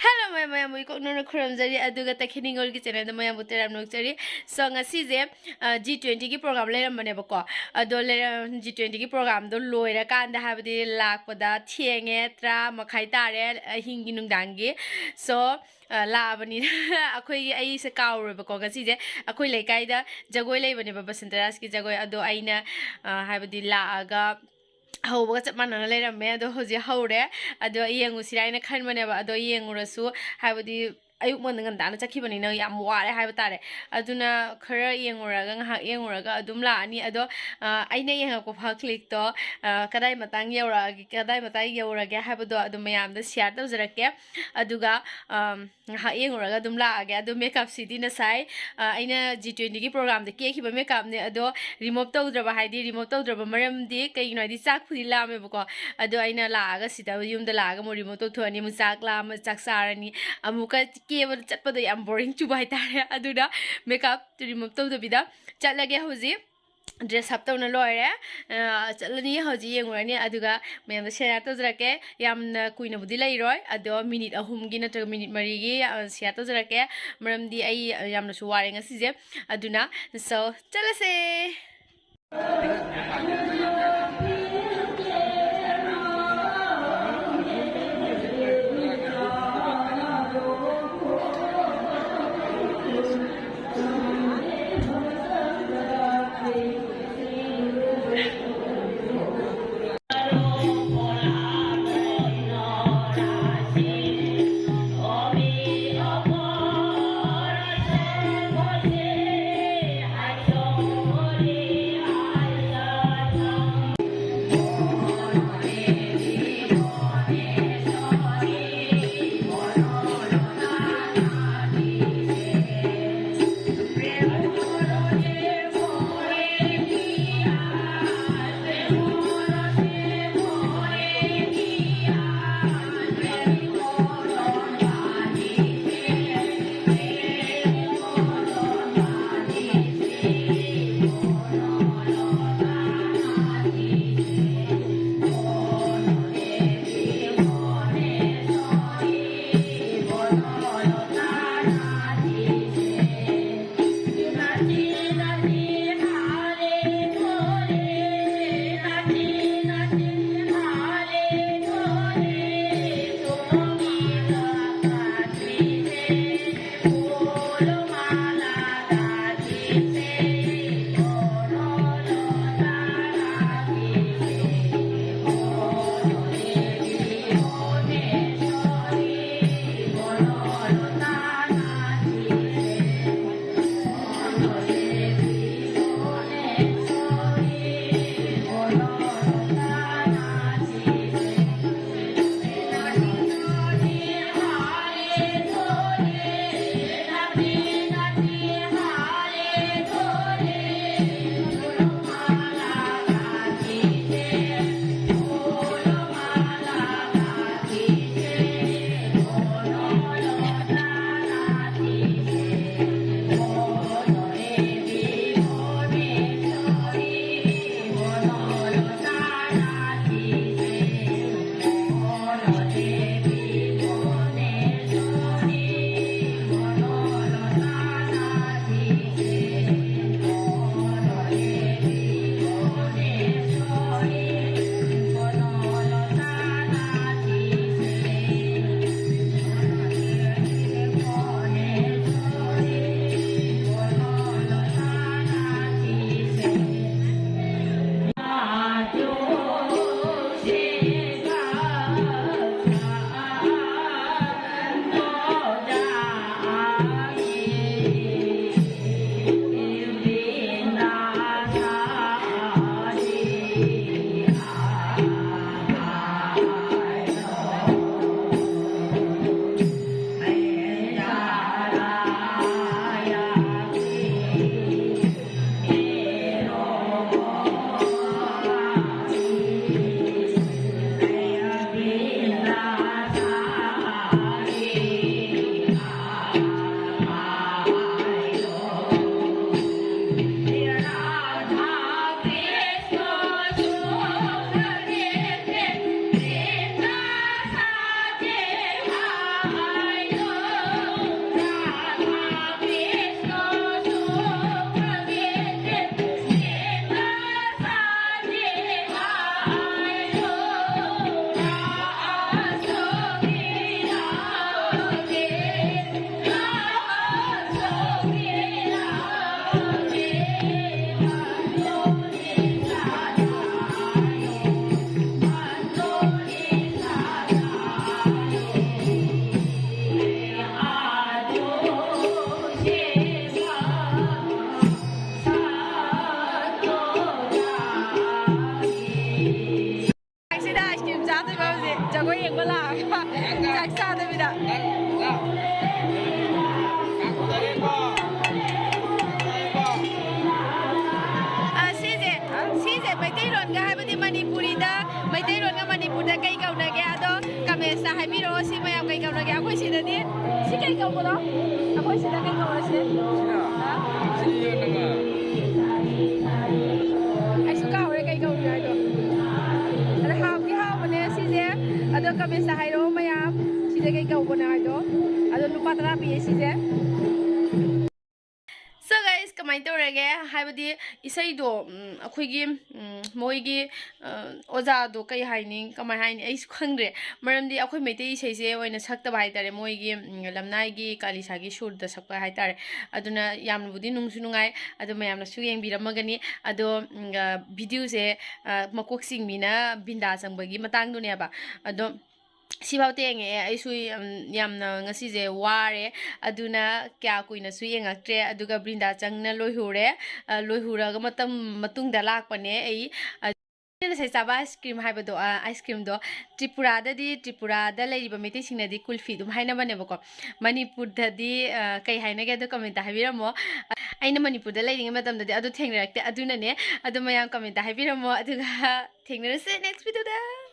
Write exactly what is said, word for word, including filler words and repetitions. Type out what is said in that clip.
Hello ꯃꯌꯥꯝ, ꯃꯌꯥꯝꯕꯨ ꯏꯀꯣꯛꯅꯅ ꯈꯨꯔꯨꯝꯖꯔꯤ, ꯑꯗꯨꯒ ꯇꯈꯦꯟ ꯅꯤꯡꯉꯣꯜꯒꯤ ꯆꯦꯅꯦꯜꯗ ꯃꯌꯥꯝꯕꯨ ꯇꯦꯔꯥꯝ ꯅꯣꯛꯆꯔꯤ꯫ ꯁꯣ, ꯉꯁꯤꯁꯦ ꯖꯤ ꯇ꯭ꯋꯦꯟꯇꯤꯒꯤ ꯄ꯭ꯔꯣꯒ꯭ꯔꯥꯝ ꯂꯩꯔꯝꯕꯅꯦꯕꯀꯣ꯫ ꯑꯗꯣ ꯖꯤ ꯇ꯭ꯋꯦꯟꯇꯤꯒꯤ ꯄ꯭ꯔꯣꯒ꯭ꯔꯥꯝꯗꯣ ꯂꯣꯏꯔꯀꯥꯟꯗ, ꯍꯥꯏꯕꯗꯤ ꯂꯥꯛꯄꯗ ꯊꯦꯡꯉꯦ, ꯇꯔꯥ ꯃꯈꯥꯏ ꯇꯥꯔꯦ ꯑꯍꯤꯡꯒꯤ, ꯅꯨꯡꯗꯥꯡꯒꯤ꯫ ꯁꯣ, ꯂꯥꯛꯑꯕꯅꯤꯅ ꯑꯩꯈꯣꯏꯒꯤ, ꯑꯩꯁꯦ ꯀꯥꯎꯔꯦꯕꯀꯣ꯫ ꯉꯁꯤꯁꯦ ꯑꯩꯈꯣꯏ ꯂꯩꯀꯥꯏꯗ ꯖꯒꯣꯏ ꯂꯩꯕꯅꯦꯕ, ꯕꯁꯟꯇ ꯔꯥꯖꯀꯤ ꯖꯒꯣꯏ꯫ ꯑꯗꯣ ꯑꯩꯅ ꯍꯥꯏꯕꯗꯤ ꯂꯥꯛꯑꯒ ꯍꯧꯕꯒ ꯆꯞ ꯃꯥꯟꯅꯅ ꯂꯩꯔꯝꯃꯦ꯫ ꯑꯗꯣ ꯍꯧꯖꯤꯛ ꯍꯧꯔꯦ꯫ ꯑꯗꯣ ꯌꯦꯡꯉꯨꯁꯤꯔꯥ ꯍꯥꯏꯅ ꯈꯟꯕꯅꯦꯕ꯫ ꯑꯗꯣ ꯌꯦꯡꯉꯨꯔꯁꯨ, ꯍꯥꯏꯕꯗꯤ ꯑꯌꯨꯛ ꯉꯟꯅ ꯉꯟꯇꯥꯅ ꯆꯠꯈꯤꯕꯅꯤꯅ ꯌꯥꯝ ꯋꯥꯔꯦ ꯍꯥꯏꯕ ꯇꯥꯔꯦ꯫ ꯑꯗꯨꯅ ꯈꯔ ꯌꯦꯡꯉꯨꯔꯒ, ꯉꯥꯏꯍꯥꯛ ꯌꯦꯡꯉꯨꯔꯒ ꯑꯗꯨꯝ ꯂꯥꯛꯑꯅꯤ꯫ ꯑꯗꯣ ꯑꯩꯅ ꯌꯦꯡꯉꯛꯄ ꯐꯥꯎ ꯀ꯭ꯂꯤꯞꯇꯣ ꯀꯗꯥꯏ ꯃꯇꯥꯡ ꯌꯧꯔꯛꯑꯒꯦ, ꯀꯗꯥꯏ ꯃꯇꯥꯡ ꯌꯧꯔꯒꯦ ꯍꯥꯏꯕꯗꯣ ꯑꯗꯨꯝ ꯃꯌꯥꯝꯗ ꯁꯤꯌꯥꯔ ꯇꯧꯖꯔꯛꯀꯦ꯫ ꯑꯗꯨꯒ ꯉꯥꯏꯍꯥꯛ ꯌꯦꯡꯉꯨꯔꯒ ꯑꯗꯨꯝ ꯂꯥꯛꯑꯒꯦ꯫ ꯑꯗꯣ ꯃꯦꯀꯞꯁꯤꯗꯤ ꯉꯁꯥꯏ ꯑꯩꯅ ꯖꯤ ꯇ꯭ꯋꯦꯟꯇꯤꯒꯤ ꯄ꯭ꯔꯣꯒ꯭ꯔꯥꯝꯗ ꯀꯦꯈꯤꯕ ꯃꯦꯀꯞꯅꯦ꯫ ꯑꯗꯣ ꯔꯤꯃꯨꯚ ꯇꯧꯗ꯭ꯔꯕ, ꯍꯥꯏꯗꯤ ꯔꯤꯃꯨꯚ ꯇꯧꯗ꯭ꯔꯕ ꯃꯔꯝꯗꯤ ꯀꯩꯒꯤꯅꯣ ꯍꯥꯏꯗꯤ ꯆꯥꯛꯄꯨꯗꯤ ꯂꯥꯝꯃꯦꯕꯀꯣ꯫ ꯑꯗꯣ ꯑꯩꯅ ꯂꯥꯛꯑꯒ ꯁꯤꯗ ꯌꯨꯝꯗ ꯂꯥꯛꯑꯒ ꯑꯃꯨꯛ ꯔꯤꯃꯨꯚ ꯇꯧꯊꯣꯛꯑꯅꯤ, ꯑꯃꯨꯛ ꯆꯥꯛ ꯂꯥꯝꯃ ꯆꯥꯛ ꯆꯥꯔꯅꯤ꯫ ꯑꯃꯨꯛꯀ ꯀꯦꯕꯗ ꯆꯠꯄꯗꯣ ꯌꯥꯝ ꯕꯣꯔꯤꯡ ꯆꯨꯕ ꯍꯥꯏꯇꯥꯔꯦ꯫ ꯑꯗꯨꯅ ꯃꯦꯀꯞ ꯔꯤꯃꯨꯚ ꯇꯧꯗꯕꯤꯗ ꯆꯠꯂꯒꯦ ꯍꯧꯖꯤꯛ꯫ ꯗ꯭ꯔꯦꯁ ꯑꯞ ꯇꯧꯅ ꯂꯣꯏꯔꯦ꯫ ꯆꯠꯂꯅꯤ ꯍꯧꯖꯤꯛ, ꯌꯦꯡꯉꯨꯔꯅꯤ꯫ ꯑꯗꯨꯒ ꯃꯌꯥꯝꯗ ꯁꯤꯌꯥꯔ ꯇꯧꯖꯔꯛꯀꯦ꯫ ꯌꯥꯝꯅ ꯀꯨꯏꯅꯕꯨꯗꯤ ꯂꯩꯔꯣꯏ, ꯑꯗꯣ ꯃꯤꯅꯤꯠ ꯑꯍꯨꯝꯒꯤ ꯅꯠꯇ꯭ꯔꯒ ꯃꯤꯅꯤꯠ ꯃꯔꯤꯒꯤ ꯁꯤꯌꯥꯔ ꯇꯧꯖꯔꯛꯀꯦ꯫ ꯃꯔꯝꯗꯤ ꯑꯩ ꯌꯥꯝꯅꯁꯨ ꯋꯥꯔꯦ ꯉꯁꯤꯁꯦ꯫ ꯑꯗꯨꯅ, ꯁꯣ, ꯆꯠꯂꯁꯦ꯫ ꯁꯤꯗ ꯀꯩ ꯀꯧꯅꯒꯦ? ꯑꯗꯣ comments ꯇ ꯍꯥꯏꯕꯤꯔꯛꯑꯣ, ꯁꯤ ꯃꯌꯥꯝ ꯀꯩ ꯀꯧꯅꯒꯦ? ꯑꯩꯈꯣꯏ ꯁꯤꯗꯗꯤ ꯁꯤ ꯀꯩ ꯀꯧꯕꯅꯣ? ꯑꯩꯈꯣꯏ ꯁꯤꯗ ꯀꯩ ꯀꯧꯔꯁꯦ? ꯍꯥ? ꯑꯩꯁꯨ ꯀꯥꯎꯔꯦ ꯀꯩ ꯀꯧꯒꯦ ꯍꯥꯏꯗꯣ꯫ ꯑꯗꯣ ꯍꯥꯎꯗꯤ ꯍꯥꯎꯕꯅꯦ ꯁꯤꯁꯦ꯫ ꯑꯗꯣ comments ꯇ ꯍꯥꯏꯔꯛꯑꯣ ꯃꯌꯥꯝ, ꯁꯤꯁꯦ ꯀꯩ ꯀꯧꯕꯅꯣ ꯍꯥꯏꯗꯣ꯫ ꯑꯗꯣ ꯂꯨꯄꯥ ꯇꯔꯥ ꯄꯤꯌꯦ ꯁꯤꯁꯦ꯫ So guys, ꯀꯃꯥꯏꯅ ꯇꯧꯔꯒꯦ? ꯍꯥꯏꯕꯗꯤ ꯏꯁꯩꯗꯣ, ꯎꯝ, ꯑꯩꯈꯣꯏꯒꯤ, ꯎꯝ, ꯃꯣꯏꯒꯤ, ꯑ, ꯑꯣꯖꯥꯗꯣ ꯀꯩ ꯍꯥꯏꯅꯤ, ꯀꯃꯥꯏ ꯍꯥꯏꯅꯤ, ꯑꯩꯁꯨ ꯈꯪꯗ꯭ꯔꯦ꯫ ꯃꯔꯝꯗꯤ ꯑꯩꯈꯣꯏ ꯃꯩꯇꯩ ꯏꯁꯩꯁꯦ ꯑꯣꯏꯅ ꯁꯛꯇꯕ ꯍꯥꯏꯇꯥꯔꯦ, ꯃꯣꯏꯒꯤ, ꯎꯝ, ꯂꯝꯅꯥꯏꯒꯤ ꯀꯥꯂꯤꯁꯥꯒꯤ ꯁꯨꯔꯗ ꯁꯛꯄ ꯍꯥꯏꯇꯥꯔꯦ꯫ ꯑꯗꯨꯅ ꯌꯥꯝꯅꯕꯨꯗꯤ ꯅꯨꯡꯁꯨ ꯅꯨꯡꯉꯥꯏ, ꯑꯗꯣ ꯃꯌꯥꯝꯅꯁꯨ ꯌꯦꯡꯕꯤꯔꯝꯃꯒꯅꯤ꯫ ꯑꯗꯣ, ꯎꯝ, ꯑ, video ꯁꯦ, ꯑ, ꯃꯀꯣꯛ ꯆꯤꯡꯕꯤꯅ ꯕ꯭ꯔꯤꯟꯗꯥ ꯆꯪꯕꯒꯤ ꯃꯇꯥꯡꯗꯨꯅꯦꯕ꯫ ꯑꯗꯣ ꯁꯤꯐꯥꯎ ꯌꯦꯡꯉꯛꯑꯦ꯫ ꯑꯩꯁꯨ ꯌꯥꯝ, ꯌꯥꯝꯅ ꯉꯁꯤꯁꯦ ꯋꯥꯔꯦ, ꯑꯗꯨꯅ ꯀꯌꯥ ꯀꯨꯏꯅꯁꯨ ꯌꯦꯡꯉꯛꯇ꯭ꯔꯦ꯫ ꯑꯗꯨꯒ ꯕ꯭ꯔꯤꯟꯗꯥ ꯆꯪꯅ ꯂꯣꯏꯍꯨꯔꯦ꯫ ꯑ, ꯂꯣꯏꯍꯨꯔꯒ ꯃꯇꯝ ꯃꯇꯨꯡꯗ ꯂꯥꯛꯄꯅꯦ ꯑꯩ꯫ ꯑ, ꯑꯩꯅ ꯉꯁꯥꯏ ꯆꯥꯕ ice cream ꯍꯥꯏꯕꯗꯣ, ꯑ, ice cream ꯗꯣ ꯇ꯭ꯔꯤꯄꯨꯔꯥꯗꯗꯤ, ꯇ꯭ꯔꯤꯄꯨꯔꯥꯗ ꯂꯩꯔꯤꯕ ꯃꯩꯇꯩꯁꯤꯡꯅꯗꯤ ꯀꯨꯜꯐꯤ ꯑꯗꯨꯝ ꯍꯥꯏꯅꯕꯅꯦꯕꯀꯣ꯫ ꯃꯅꯤꯄꯨꯔꯗꯗꯤ, ꯑ, ꯀꯩ ꯍꯥꯏꯅꯒꯦ? ꯑꯗꯣ comment ꯇ ꯍꯥꯏꯕꯤꯔꯝꯃꯣ꯫ ꯑꯩꯅ ꯃꯅꯤꯄꯨꯔꯗ ꯂꯩꯔꯤꯉꯩ ꯃꯇꯝꯗꯗꯤ ꯑꯗꯨ ꯊꯦꯡꯅꯔꯛꯇꯦ, ꯑꯗꯨꯅꯅꯦ꯫ ꯑꯗꯣ ꯃꯌꯥꯝ comment ꯇ ꯍꯥꯏꯕꯤꯔꯝꯃꯣ, ꯑꯗꯨꯒ ꯊꯦꯡꯅꯔꯁꯦ next video ꯗ꯫